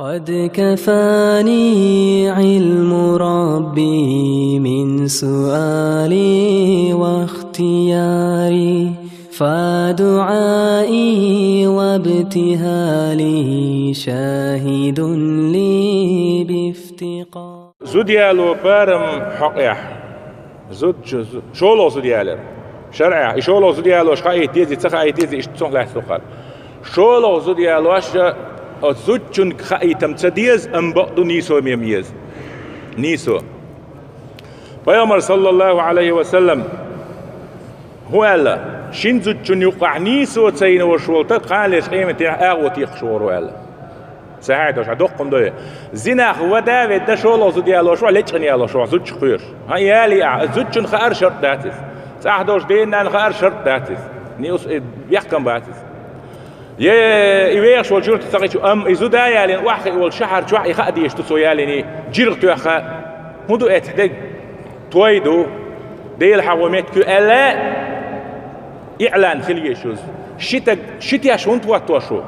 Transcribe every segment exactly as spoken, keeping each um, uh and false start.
قد كفاني علم ربي من سؤالي واختياري، فدعائي وابتهالي شاهد لي بافتقاري. Зуда яло барам хьокъехь. Зуда чу-, зу-, шолгӀа зуда ялар. ШарӀехь, и шолгӀа зуда ялош хаийта дезий, ца хаийта дезий, иштта цунах лаьцна ду-кх хӀара. ШолгӀа зуда ялош, оцу зудчунга хаийтам ца деза, амма бакъду нийсо мем еза. Нийсо. Пайхамар, саллаллаху Ӏалайхи ва саллам, хӀун аьлла: шин зудчун юкъахь нийсо ца йина волуш волу стаг кханалерчу къематдийнахь агӀо текхаш вогӀур ву аьлла. Сахьихь долуш, хьан доккхун дой. Зинах вада а ведда, шолгӀа зуда ялош ву, лечкъина ялош ву, зудчух кхоьруш. ХӀан, ялий ахь, зудчун хаар шарт дац иза. ЦӀахь долчу ден-нанна хаар шарт дац иза. Нийса, э, бехкам бац иза. Е, и вехаш волчу юьртахь ца хиъча, амма и зуда а ялийна, охьахиъна волчу шахьар чохь и хаа дезаш ду цо ялийний, жиргӀа тоьхна. ХӀун ду эцхьа дерг? Той ду, Дела хьахо меттиг ю аьлла, иълан хила езаш ю иза. Ши стаг, ши теш хӀунда хӀоттош ву?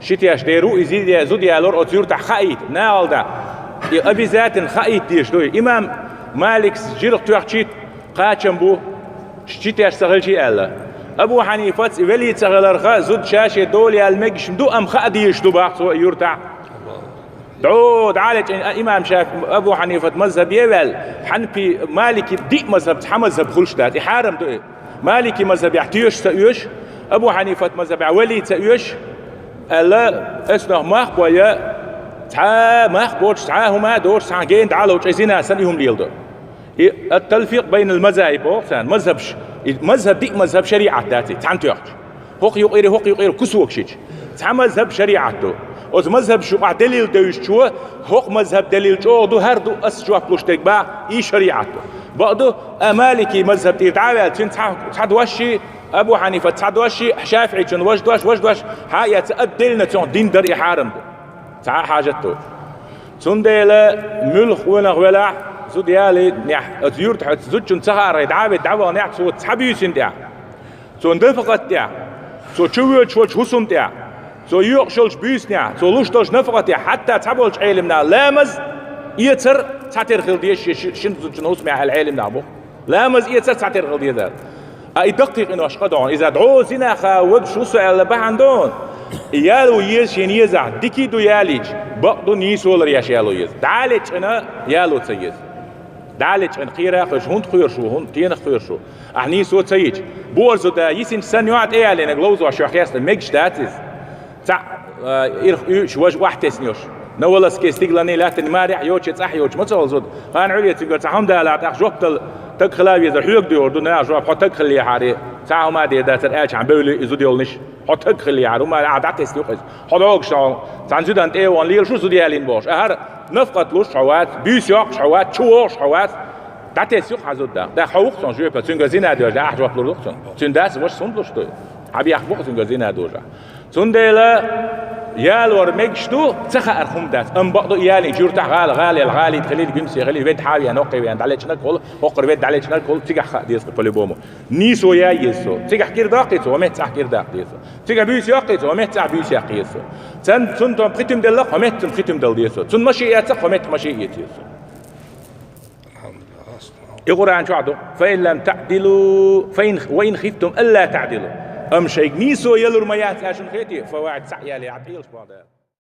Ши теш дер ву, и зуда, зуда ялор оцу юьртахь хаийта, нахала дӀа. И обязательно хаийта дезаш ду. Имам Маликс жиргӀа тоьхча кхачам бу, ши теш ца хилча аьлла. Абу Хьанийфас и велий ца хиларх, зуда ша-шен дола яла мегаш ма ду, амма хаа дезаш ду, бах цо, и юьртахь. ДӀо, дӀа а лечкъина, имам Шафи, Абу Хьанийфат мазхабе а ваьлла, Хьанфи, Малики диъ мазхаб, цхьа мазхаб хуьлуш дац, и хьарам ду и. Малики мазхабехь тоьшуш ца оьшу, Абу Хьанийфат мазхабехь велий ца оьшу, аьлла, эцнах мах а бой, цхьа а мах а боцуш, цхьа а хӀума а доцуш, цхьаьна гена дӀа а ловчу, и зина санна и хӀума леладо. И ат-талфикъ байнал мазахиб боху царна, мазхабаш, и мазхаб, диъ мазхаб шариӀат дац и, цхьаьна тоьхча. ХӀокху юкъара, хӀокху юкъара кусок шича. Цхьа мазхаб шариӀат ду. Оцу мазхабаш юкъахь делил девзачо, хӀокху мазхаб делил чӀогӀа ду, хӀара ду ас жоп луш дерг бах, и шариӀат ду. Бакъду, а Малики мазхаб тӀера дӀа а ваьлла, цуьнан цхьа, цхьа дош ши, Абу Хьанийфат цхьа дош ши, ШафиӀичун важа дош, важа дош, хьан а эцна, отдельно цунах дин дар и хьарам ду. Цхьа а хьажат ду. Цундела муьлхха къонах велахь, зуда ялийнехь, оцу юьртахь оцу зудчунна ца хаархьий, дӀа а ведда, дӀаваханехь, цо цхьа буьйсанна тӀехь, цо нафакъат тӀехь, цо чувоьдуш волчу хӀусамна тӀехь, цо йоькъуш йолчу буьйсанехь, цо луш долчу нафакъатехь, хьатта цхьаболчу Ӏелимнаха ламаз эцар цхьатера хила деза ши-, ши-, шина зудчун хӀусамехь аьлла Ӏелимнах бу. Ламаз эцар цхьатера хила деза. А и даккхий къинош къа догӀу. Иза дӀо зинаха вадуш ву со аьлла бахьана догӀу. И яло еза шена езахь, дика ду ялийча, бакъду нийсо ларъеш яло еза. ДӀа а лечкъина яло ца еза. ДӀа а лечкъина кхера а кхоьруш, хӀунда кхоьруш ву, хӀунда, стенах кхоьруш ву? Ахь нийсо ца йича, бохург зуда, йисинчу санна юьхь тӀеялийнарг ловзош йохь хестам мегаш дац иза. Цхьаъ, а, ирх уьйш важа охьатеснеш. Новолосске стигаланний лаьттан марехь йоцуш, цӀахь йоцуш ма ца хилла зуда. Кхана Ӏуьлле цуьнгара цхьа хӀума далахь, тӀаккха жоп дала, таг хила везар хьоьга дуьйхур ду, наха жоп, хьо таг хилла хьара, цхьа а хӀума дер дацара аьлча, хьан бевлли и зуда йолниш. Хьо таг хилла хьара, хӀума ахьа дӀатесна юкъа иза. Хьо дӀогуш сан, цхьана зудан тӀе а вахана лелаш ву зуда ялийна бохуш. АхӀара нафакъат луш хьо вац, буьйса йоккхуш хьо вац, чу вогӀуш хьо вац, дӀатесна юкъа хьан зуда. ТӀаккха хьо ву-кх цунна жоьпалла, цуьнгара зина доьжна ахь жоп лур ду-кх цунна. Цуьнан дас, ваша хӀунда луш ду? Хьан бехк бу-кх цуьнгара зина дожахь? Цундела ялор мегаш ду, ца хаар хӀума дац. Амма бакъду и ялийначу юьртахь гӀала, гӀалел, гӀалийта хилийла, гуьмсе хилийла, ведда хьан а веана, хӀоккхе веана, дӀалечкъинарг хуьлу, хӀокхуьра ведда дӀалечкъинарг хуьлу, цигахь хаа деза-кх по-любому. Нийсо яй еза цо. Цигахь кӀира доккхий цо, хӀокху меттехь кӀира даккха деза цо. Цигахь буьйса йоккхий цо, хӀокху меттехь буьйса яккха еза цо. Цунна, цунна тӀом пхи туьма делла-кх, хӀокху меттана пхи туьма дала деза цо. Цунна машен эцна-кх, хӀокху меттана машен эца еза цо. И Къуръан чохь ду: «Фа ин лам таъдилу, фа ин, ва ин хифтум алла таъдилу». Амма шайга нийсо ялур ма яц аьлла шуна хетий, фа вахьид, цхьаъ яле, ахь пӀелаш боху Дала.